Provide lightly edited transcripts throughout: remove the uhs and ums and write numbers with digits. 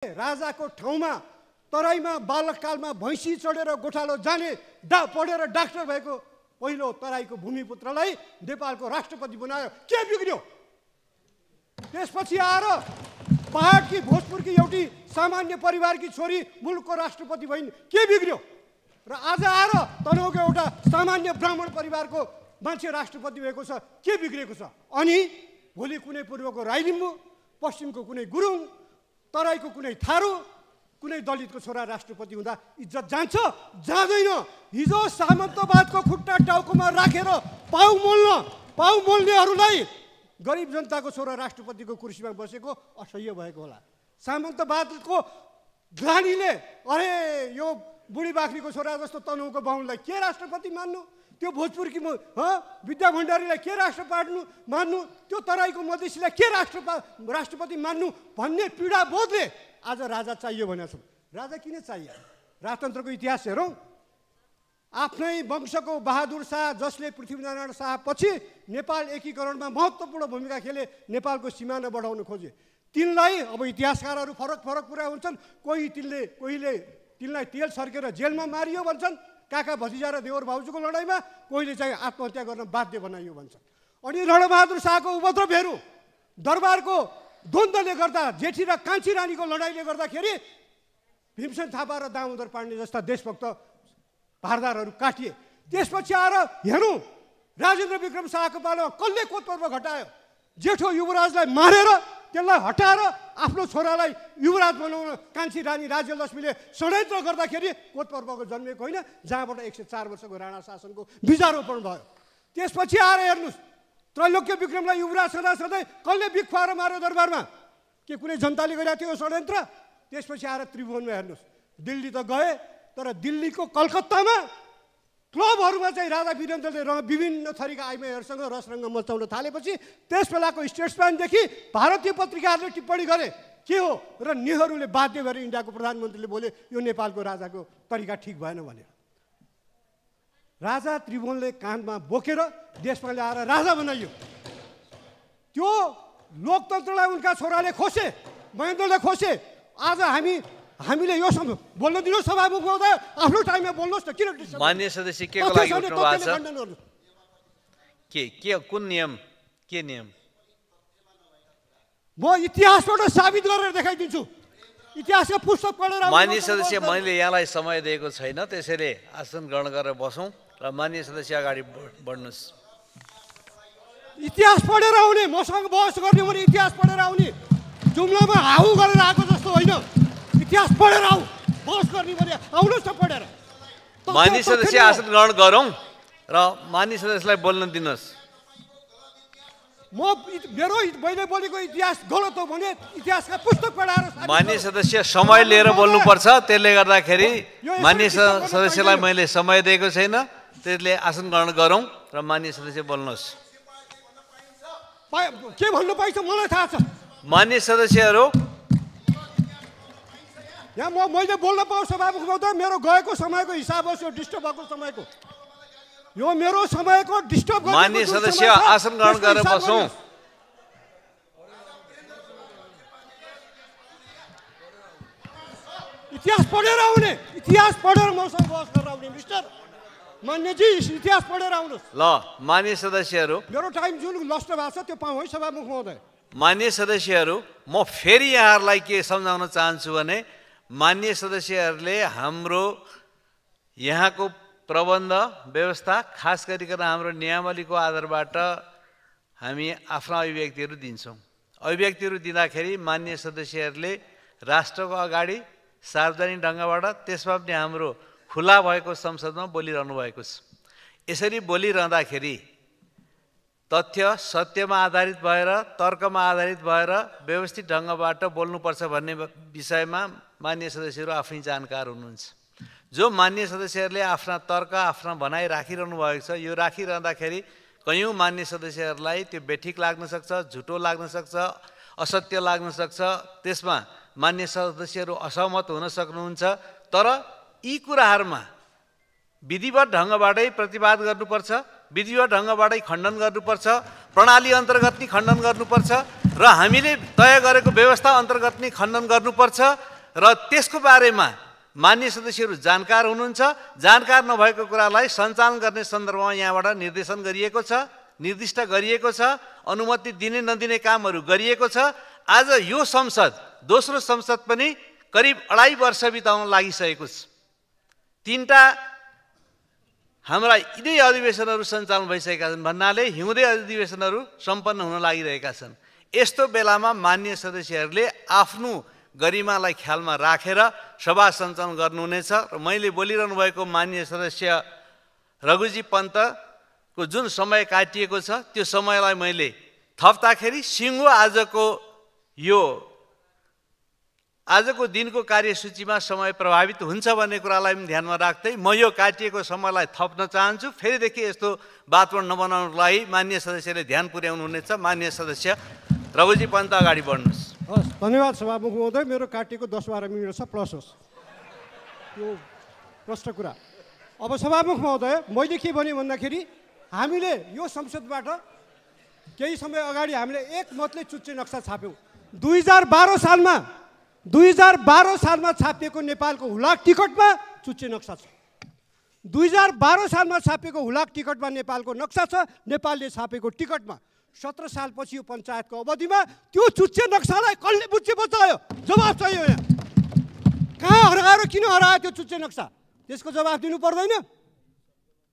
राजाको ठाउँमा तराईमा बालककालमा भैँसी चढेर गोठालो जाने पढेर डाक्टर भएको पहिलो तराईको भूमिपुत्रलाई नेपालको राष्ट्रपति बनायो। के बिग्रियो? त्यसपछि आएर पहाडकी भोजपुरकी एउटी सामान्य परिवारकी छोरी मुलुकको राष्ट्रपति भइन्। के बिग्रियो? र आज आएर तनहुँको एउटा सामान्य ब्राह्मण परिवारको मान्छे राष्ट्रपति भएको छ। के बिग्रेको छ? अनि भोलि कुनै पूर्वको राई लिम्बू, पश्चिमको कुनै गुरुङ, तराईको कुनै थारू, कुनै दलितको छोरा राष्ट्रपति हुँदा इज्जत जान्छ? जाँदैन। हिजो सामन्तवादको खुट्टा टाउकोमा राखेर पाउ मोल्नेहरूलाई गरिब जनताको छोरा राष्ट्रपतिको कुर्सीमा बसेको असह्य भएको होला। सामन्तवादको ग्लानीले अरे यो बुढी बाख्रीको छोरा जस्तो तनहुँको बाहुनलाई के राष्ट्रपति मान्नु, त्यो भोजपुरकी विद्या भण्डारीलाई के राष्ट्रपति मान्नु, त्यो तराईको मधेसीलाई के राष्ट्रपति मान्नु भन्ने पीडा बोधले आज राजा चाहियो भनेको छ। राजा किन चाहियो? राजतन्त्रको इतिहास हेरौँ। आफ्नै वंशको बहादुर शाह जसले पृथ्वीनारायण शाह पछि नेपाल एकीकरणमा महत्त्वपूर्ण भूमिका खेले, नेपालको सिमाना बढाउन खोजे। तिनलाई अब इतिहासकारहरू फरक कुरा हुन्छन्। कोहीले तिनलाई तेल सर्केर जेलमा मारियो भन्छन्, काका भतिजा र देवर भाउजूको लडाइँमा। कोहीले चाहिँ आत्महत्या गर्न बाध्य बनाइयो भन्छन्। अनि रणबहादुर शाहको उपद्रवहरू, दरबारको द्वन्द्वले गर्दा, जेठी र कान्छी रानीको लडाइँले गर्दाखेरि भीमसेन थापा र दामोदर पाण्डे जस्ता देशभक्त भारदारहरू काटिए। त्यसपछि आएर हेरौँ राजेन्द्र विक्रम शाहको पालामा कसले कोतपर्व घटायो? जेठो युवराजलाई मारेर त्यसलाई हटाएर आफ्नो छोरालाई युवराज बनाउन कान्छी रानी राज्यलक्ष्मीले षड्यन्त्र गर्दाखेरि कोतपर्वको जन्मेको होइन, जहाँबाट 104 वर्षको राणा शासनको बीजारोपण भयो। त्यसपछि आएर हेर्नुहोस् त्रैलोक्य विक्रमलाई युवराज सधैँ कसले बिख खुवाएर मार्यो दरबारमा? के कुनै जनताले गरेको थियो सरन्त्र? त्यसपछि आएर त्रिभुवनमा हेर्नुहोस्, दिल्ली त गए, तर दिल्लीको कलकत्तामा क्लबहरूमा चाहिँ राजा वीरेन्द्रले विभिन्न थरीका आइमाईहरूसँग रसरङ्ग मचाउन थालेपछि त्यस बेलाको स्टेट्सम्यानदेखि भारतीय पत्रिकाहरूले टिप्पणी गरे के हो, र नेहरूले बाध्य भएर इन्डियाको प्रधानमन्त्रीले बोले यो नेपालको राजाको तरिका ठिक भएन भनेर। राजा त्रिभुवनले काँधमा बोकेर देशमा ल्याएर राजा बनाइयो। त्यो लोकतन्त्रलाई उनका छोराले खोसे, महेन्द्रले खोसे। आज हामीले यो बोल्न दिनुहोस् सभामुख महोदय, आफ्नो टाइममा बोल्नुहोस् न। किन मान्य सदस्य के को लागि उठ्नु भएको छ? के कुन नियम? के नियम? म इतिहासबाट साबित गरेर देखाइदिन्छु। इतिहासका पुस्तक पढेर। मान्य सदस्य, मैले यहाँलाई समय दिएको छैन, त्यसैले आसन ग्रहण गरेर बसौँ र मान्य सदस्य अगाडि बढ्नुहोस्। इतिहास पढेर आउने, मसँग बहस गर्ने भने इतिहास पढेर आउने, जुम्लामा हाउ गरेर आएको जस्तो होइन। इतिहास पढेर आऊ, बहस गर्ने भने आउनुहोस् न पढेर। मान्य सदस्य आसन ग्रहण गरौँ र मान्य सदस्यलाई बोल्न दिनुहोस्। मैले बोलेको इतिहास गलत हो भने इतिहासका पुस्तक पढाएर। मान्य सदस्य समय लिएर बोल्नुपर्छ, त्यसले गर्दाखेरि मान्य सदस्यलाई मैले समय दिएको छैन, त्यसले आसन ग्रहण गरौँ र मान्य सदस्य बोल्नुहोस्। के भन्नु पाइन्छ मलाई थाहा छ। मान्य सदस्यहरू, यहाँ मैले बोल्न पाऊँ सभामुख महोदय? मेरो गएको समयको हिसाब होस्, यो डिस्टर्ब भएको समयको, यो मेरो समयको डिस्टर्ब। मान्य सदस्य आसन ग्रहण गरेर बसौँ। इतिहास पढेर आउने, इतिहास पढेर मसँग बहस गरेर आउने। मिस्टर मान्यजी, इतिहास पढेर आउनुहोस्। ल मान्य सदस्यहरू, मेरो टाइम जुन नष्ट भएको छ त्यो पाऊँ है सभामुख महोदय। मान्य सदस्यहरू, म फेरि यहाँहरूलाई के सम्झाउन चाहन्छु भने मान्य सदस्यहरूले हाम्रो यहाँको प्रबन्ध व्यवस्था, खास गरिकन हाम्रो नियमावलीको आधारबाट हामी आफ्ना अभिव्यक्तिहरू दिन्छौँ। अभिव्यक्तिहरू दिँदाखेरि मान्य सदस्यहरूले राष्ट्रको अगाडि सार्वजनिक ढङ्गबाट, त्यसमा पनि हाम्रो खुला भएको संसदमा बोलिरहनु भएको छ। यसरी बोलिरहँदाखेरि तथ्य सत्यमा आधारित भएर, तर्कमा आधारित भएर व्यवस्थित ढङ्गबाट बोल्नुपर्छ भन्ने विषयमा मान्य सदस्यहरू आफै जानकार हुनुहुन्छ। जो मान्य सदस्यहरूले आफ्ना तर्क, आफ्ना भनाइ राखिरहनु भएको छ, यो राखिरहँदाखेरि कयौँ मान्य सदस्यहरूलाई त्यो बेठिक लाग्न सक्छ, झुटो लाग्न सक्छ, असत्य लाग्न सक्छ। त्यसमा मान्य सदस्यहरू असहमत हुन सक्नुहुन्छ। तर यी कुराहरूमा विधिवत ढङ्गबाटै प्रतिवाद गर्नुपर्छ, विधिवत ढङ्गबाटै खण्डन गर्नुपर्छ, प्रणाली अन्तर्गत नै खण्डन गर्नुपर्छ र हामीले तय गरेको व्यवस्था अन्तर्गत नै खण्डन गर्नुपर्छ र त्यसको बारेमा मान्य सदस्यहरू जानकार हुनुहुन्छ। जानकार नभएको कुरालाई सञ्चालन गर्ने सन्दर्भमा यहाँबाट निर्दिष्ट गरिएको छ, अनुमति दिने नदिने कामहरू गरिएको छ। आज यो संसद दोस्रो संसद पनि करिब 2.5 वर्ष बिताउन लागिसकेको छ। 3टा हाम्रा यिनै अधिवेशनहरू सञ्चालन भइसकेका छन् भन्नाले हिउँदे अधिवेशनहरू सम्पन्न हुन लागिरहेका छन्। यस्तो बेलामा मान्य सदस्यहरूले आफ्नो गरिमालाई ख्यालमा राखेर सभा सञ्चालन गर्नुहुनेछ र मैले बोलिरहनु भएको मान्य सदस्य रघुजी पन्तको जुन समय काटिएको छ त्यो समयलाई मैले थप्दाखेरि सिङ्गो आजको दिनको कार्यसूचीमा समय प्रभावित हुन्छ भन्ने कुरालाई पनि ध्यानमा राख्दै म यो काटिएको समयलाई थप्न चाहन्छु। फेरिदेखि यस्तो वातावरण नबनाउनको लागि मान्य सदस्यले ध्यान पुर्याउनुहुनेछ। मान्य सदस्य रघुजी पन्त अगाडि बढ्नुहोस्। हस्, धन्यवाद सभामुख महोदय। मेरो काटिएको 10-12 मिनट छ, प्लस होस् त्यो प्रश्न कुरा। अब सभामुख महोदय, मैले के भने भन्दाखेरि हामीले यो संसदबाट केही समय अगाडि हामीले एकमतले चुच्चे नक्सा छाप्यौँ। 2012 सालमा छापिएको नेपालको हुलाक टिकटमा चुच्चे नक्सा छ। 2012 सालमा छापिएको हुलाक टिकटमा नेपालको नक्सा छ। नेपालले छापेको टिकटमा 17 सालपछि यो पञ्चायतको अवधिमा त्यो चुच्चे नक्सालाई कसले बुझ्चे बचायो? जवाफ चाहियो यहाँ। कहाँ हराएर किन हरायो त्यो चुच्चे नक्सा? त्यसको जवाफ दिनु पर्दैन?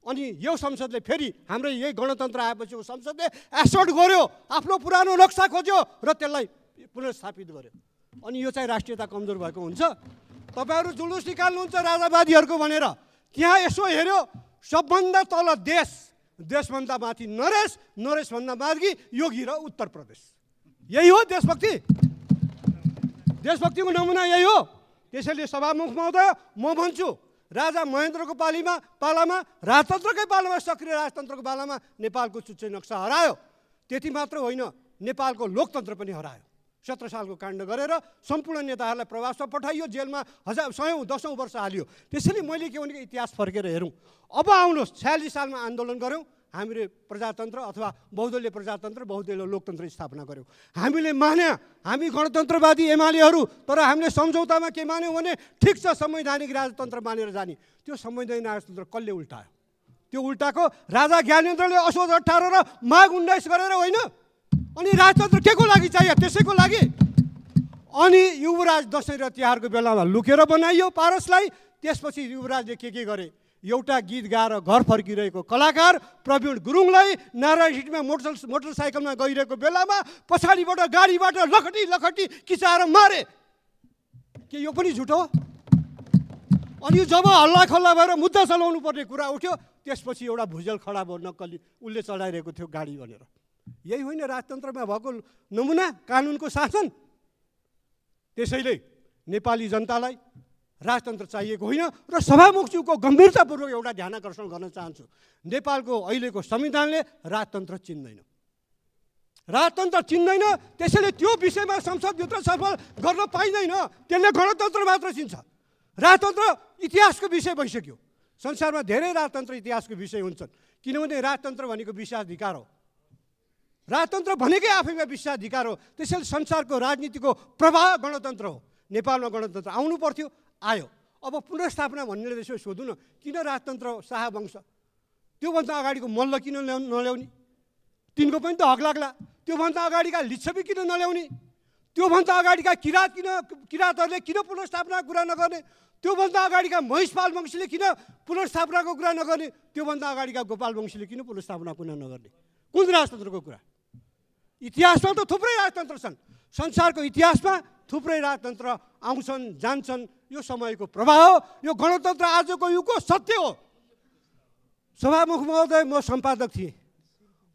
अनि यो संसदले फेरि हाम्रो यही गणतन्त्र आएपछि यो संसदले एसर्ट गर्यो, आफ्नो पुरानो नक्सा खोज्यो र त्यसलाई पुनर्स्थापित गर्यो। अनि यो चाहिँ राष्ट्रियता कमजोर भएको हुन्छ। तपाईँहरू जुलुस निकाल्नुहुन्छ राजावादीहरूको भनेर, त्यहाँ यसो हेऱ्यो सबभन्दा तल देशभन्दा माथि नरेश, नरेशभन्दा माथि योगी र उत्तर प्रदेश। यही हो देशभक्ति? देशभक्तिको नमुना यही हो। त्यसैले सभामुख महोदय, म भन्छु राजा महेन्द्रको पालामा राजतन्त्रकै पालामा, सक्रिय राजतन्त्रको पालामा नेपालको चुच्चे नक्सा हरायो। त्यति मात्र होइन, नेपालको लोकतन्त्र पनि हरायो। 17 सालको काण्ड गरेर सम्पूर्ण नेताहरूलाई प्रवासमा पठाइयो, जेलमा 10औं वर्ष हालियो। त्यसैले मैले के भनेको इतिहास फर्केर हेरौँ। अब आउनुहोस्, 46 सालमा आन्दोलन गऱ्यौँ, हामीले प्रजातन्त्र अथवा बहुदलीय प्रजातन्त्र, बहुदलीय लोकतन्त्र स्थापना गऱ्यौँ। हामीले मान्या, हामी गणतन्त्रवादी एमालेहरू, तर हामीले सम्झौतामा के मान्यौँ भने ठिक छ संवैधानिक राजतन्त्र मानेर जाने। त्यो संवैधानिक राजतन्त्र कसले उल्टायो? त्यो उल्टाको राजा ज्ञानेन्द्रले असोज 18 र माघ 19 गरेर होइन। अनि राजतन्त्र के को लागि चाहियो? त्यसैको लागि। अनि युवराज दसैँ र तिहारको बेलामा लुकेर बनाइयो पारसलाई। त्यसपछि युवराजले के गरे? एउटा गीत गाएर घर फर्किरहेको कलाकार प्रवीण गुरुङलाई नारायणहिटमा मोटरसाइकलमा गइरहेको बेलामा पछाडिबाट गाडीबाट लखटी किचाएर मारे। के यो पनि झुटो? अनि जब हल्ला खल्ला भएर मुद्दा चलाउनु पर्ने कुरा उठ्यो, त्यसपछि एउटा भुजेल खडा भयो, नक्कली उसले चलाइरहेको थियो गाडी भनेर। यही होइन राजतन्त्रमा भएको नमुना, कानुनको शासन? त्यसैले नेपाली जनतालाई राजतन्त्र चाहिएको होइन। र सभामुखज्यूको गम्भीरतापूर्वक एउटा ध्यान आकर्षण गर्न चाहन्छु। नेपालको अहिलेको संविधानले राजतन्त्र चिन्दैन। त्यसैले त्यो विषयमा संसदभित्र छलफल गर्न पाइँदैन। त्यसले गणतन्त्र मात्र चिन्छ। राजतन्त्र इतिहासको विषय भइसक्यो। संसारमा धेरै राजतन्त्र इतिहासको विषय हुन्छन्, किनभने राजतन्त्र भनेको विशेषाधिकार हो। राजतन्त्र भनेकै आफैमा विशेषाधिकार हो। त्यसैले संसारको राजनीतिको प्रवाह गणतन्त्र हो। नेपालमा गणतन्त्र आउनु पर्थ्यो, आयो। अब पुनर्स्थापना भन्नेले त्यसो सोधौँ न, किन राजतन्त्र शाहवंश? त्योभन्दा अगाडिको मल्ल किन नल्याउने? तिनको पनि त हक लाग्ला। त्योभन्दा अगाडिका लिच्छवी किन नल्याउने? त्योभन्दा अगाडिका किराँतहरूले किन पुनर्स्थापनाको कुरा नगर्ने? त्योभन्दा अगाडिका महिषपाल वंशीले किन पुनर्स्थापनाको कुरा नगर्ने? त्योभन्दा अगाडिका गोपाल वंशीले किन पुनर्स्थापनाको कुरा नगर्ने? कुन राजतन्त्रको कुरा? इतिहासमा त थुप्रै राजतन्त्र छन्। संसारको इतिहासमा थुप्रै राजतन्त्र आउँछन् जान्छन्। यो समयको प्रभाव हो। यो गणतन्त्र आजको युगको सत्य हो। सभामुख महोदय, म सम्पादक थिएँ।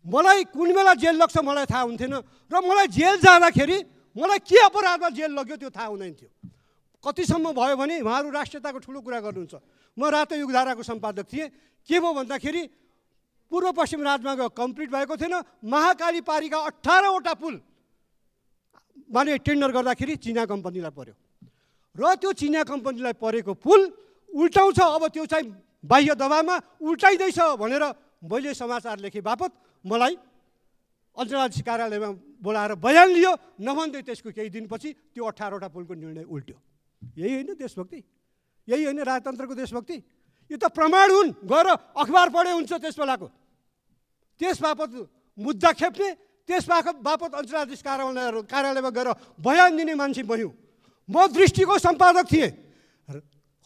मलाई कुन बेला जेल लाग्छ मलाई थाहा हुन्थेन र मलाई जेल जाँदाखेरि मलाई के अपराधमा जेल लग्यो त्यो थाहा हुँदैन थियो। कतिसम्म भयो भने उहाँहरू राष्ट्रियताको ठुलो कुरा गर्नुहुन्छ। म रातो युगधाराको सम्पादक थिएँ। के भयो भन्दाखेरि पूर्व पश्चिम राजमार्ग कम्प्लिट भएको थिएन। महाकाली पारीका 18वटा पुल माने टेन्डर गर्दाखेरि चिना कम्पनीलाई पर्यो र त्यो चिना कम्पनीलाई परेको पुल उल्टाउँछ। अब त्यो चाहिँ बाह्य दबावमा उल्टाइँदैछ भनेर मैले समाचार लेखे बापत मलाई अञ्चलाधीश कार्यालयमा बोलाएर बयान लियो, नभन्दै त्यसको केही दिनपछि त्यो 18वटा पुलको निर्णय उल्ट्यो। यही होइन देशभक्ति? यही होइन राजतन्त्रको देशभक्ति? यो त प्रमाण हुन्, गएर अखबार पढे हुन्छ त्यस बेलाको। त्यस बापत मुद्दा खेप्ने, त्यस बापत अञ्चलाधीश कार्यालयमा गएर बयान दिने मान्छे बन्यो। म दृष्टिको सम्पादक थिएँ।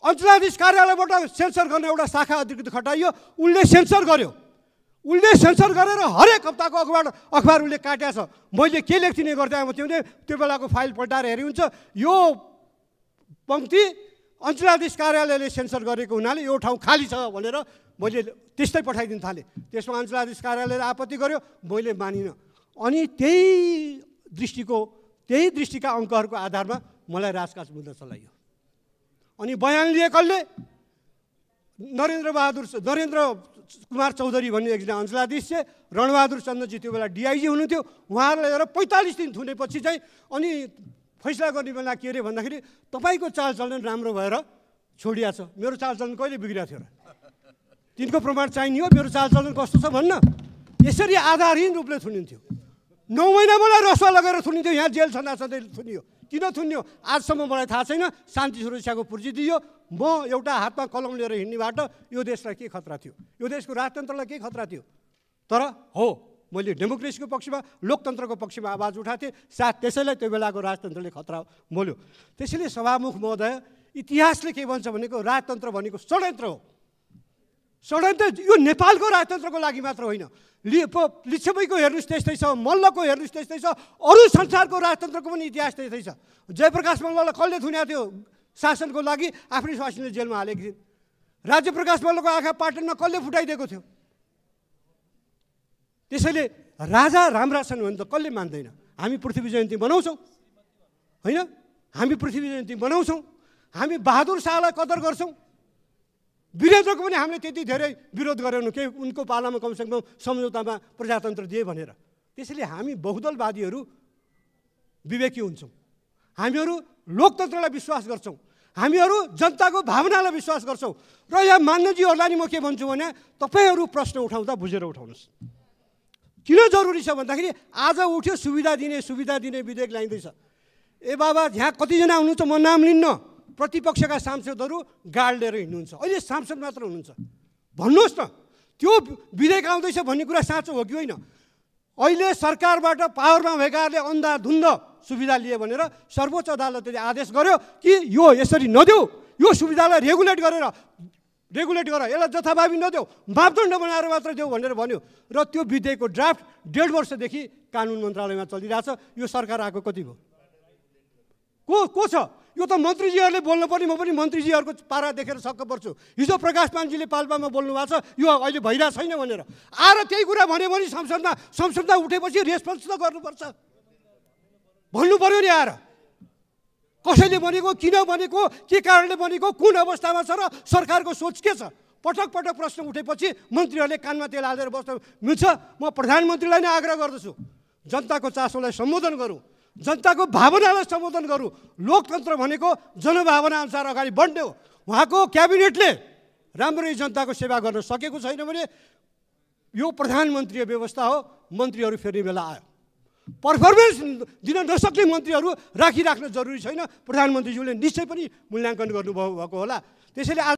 अञ्चलाधीश कार्यालयबाट सेन्सर गर्ने एउटा शाखा अधिकृत खटाइयो, उसले सेन्सर गर्यो। उसले सेन्सर गरेर हरेक हप्ताको अखबार उसले काटेको छ। मैले के लेख्दिने गर्थेँ भने त्यो बेलाको फाइल पल्टाएर हेरि हुन्छ, यो पङ्क्ति अञ्चलाधीश कार्यालयले सेन्सर गरेको हुनाले यो ठाउँ खाली छ भनेर मैले त्यस्तै पठाइदिन थालेँ। त्यसमा अञ्चलाधीश कार्यालयले आपत्ति गर्यो, मैले मानिनँ। अनि त्यही दृष्टिका अङ्कहरूको आधारमा मलाई राजकाज मुद्दा चलाइयो। अनि बयान लिए कसले? नरेन्द्र कुमार चौधरी भन्ने एकजना अञ्चलाधीश चाहिँ, रणबहादुर चन्दजी त्यो बेला डिआइजी हुनुहुन्थ्यो। उहाँहरूलाई लिएर 45 दिन थुनेपछि चाहिँ अनि फैसला गर्ने बेला के अरे भन्दाखेरि तपाईँको चालचलन राम्रो भएर छोडिया छ। मेरो चालचलन कहिले बिग्रिएको थियो र? तिनको प्रमाण चाहिने हो मेरो चालचलन कस्तो छ भन्न। यसरी आधारहीन रूपले थुनिन्थ्यो। 9 महिना मलाई रसुवा लगेर थुनिन्थ्यो, यहाँ जेल छँदै थुनियो। किन थुन्यो आजसम्म मलाई थाहा छैन। शान्ति सुरक्षाको पुर्जी दियो। म एउटा हातमा कलम लिएर हिँड्नेबाट यो देशलाई के खतरा थियो? यो देशको राजतन्त्रलाई के खतरा थियो? तर हो, मैले डेमोक्रेसीको पक्षमा, लोकतन्त्रको पक्षमा आवाज उठाएको थिएँ। साथ त्यसैलाई त्यो बेलाको राजतन्त्रले खतरा मोल्यो। त्यसैले सभामुख महोदय, इतिहासले के भन्छ भनेको राजतन्त्र भनेको षड्यन्त्र हो। षड्यन्त्र यो नेपालको राजतन्त्रको लागि मात्र होइन। लिच्छवीको हेर्नुहोस् त्यस्तै छ, मल्लको हेर्नुहोस् त्यस्तै छ, अरू संसारको राजतन्त्रको पनि इतिहास त्यस्तै छ। जयप्रकाश मल्ललाई कसले थुनेको थियो शासनको लागि? आफ्नै स्वास्नीले जेलमा हालेको थिए। राज्यप्रकाश मल्लको आँखा पाटनमा कसले फुटाइदिएको थियो? त्यसैले राजा राम्रा छन् भने त कसले मान्दैन? हामी पृथ्वी जयन्ती मनाउँछौँ होइन? हामी पृथ्वी जयन्ती मनाउँछौँ। हामी बहादुर शाहलाई कदर गर्छौँ। वीरेन्द्रको पनि हामीले त्यति धेरै विरोध गरेनौँ के उनको पालामा कमसेकम सम्झौतामा प्रजातन्त्र दिए भनेर। त्यसैले हामी बहुदलवादीहरू विवेकी हुन्छौँ। हामीहरू लोकतन्त्रलाई विश्वास गर्छौँ। हामीहरू जनताको भावनालाई विश्वास गर्छौँ। र यहाँ मान्यजीहरूलाई नि म के भन्छु भने तपाईँहरू प्रश्न उठाउँदा बुझेर उठाउनुहोस्। किन जरुरी छ भन्दाखेरि आज उठ्यो सुविधा दिने विधेयक ल्याइँदैछ। ए बाबा यहाँ कतिजना हुनुहुन्छ म नाम लिन्न, प्रतिपक्षका सांसदहरू गार्ड लिएर हिँड्नुहुन्छ। अहिले सांसद मात्र हुनुहुन्छ। भन्नुहोस् न त्यो विधेयक आउँदैछ भन्ने कुरा साँचो हो कि होइन? अहिले सरकारबाट पावरमा भएकाहरूले अन्धाधुन्ध सुविधा लिए भनेर सर्वोच्च अदालतले आदेश गर्यो कि यो यसरी नदेऊ, यो सुविधालाई रेगुलेट गर, यसलाई जथाभावी नदेऊ, मापदण्ड बनाएर मात्र देऊ भनेर भन्यो। र त्यो विधेयकको ड्राफ्ट 1.5 वर्षदेखि कानुन मन्त्रालयमा चलिरहेछ। यो सरकार आएको कति भयो? को छ? यो त मन्त्रीजीहरूले बोल्नु पर्ने। म पनि मन्त्रीजीहरूको पारा देखेर छक्क पर्छु। हिजो प्रकाश पानजीले पाल्पामा बोल्नु भएको छ यो अहिले भइरहेको छैन भनेर। आएर त्यही कुरा भन्यो भने संसदमा उठेपछि रेस्पोन्स त गर्नुपर्छ, भन्नु पर्यो नि। आएर कसैले भनेको, किन भनेको, के कारणले भनेको, कुन अवस्थामा छ र सरकारको सोच के छ? पटक प्रश्न उठेपछि मन्त्रीहरूले कानमा तेल हालेर बस्न मिल्छ? म प्रधानमन्त्रीलाई नै आग्रह गर्दछु, जनताको चासोलाई सम्बोधन गरौँ, जनताको भावनालाई सम्बोधन गरौँ। लोकतन्त्र भनेको जनभावना अनुसार अगाडि बढ्ने हो। उहाँको क्याबिनेटले राम्ररी जनताको सेवा गर्न सकेको छैन भने यो प्रधानमन्त्रीय व्यवस्था हो। मन्त्रीहरू फेर्ने बेला आयो। पर्फर्मेन्स दिन नसक्ने मन्त्रीहरू राख्न जरुरी छैन। प्रधानमन्त्रीज्यूले निश्चय पनि मूल्याङ्कन गर्नुभएको होला। त्यसैले आज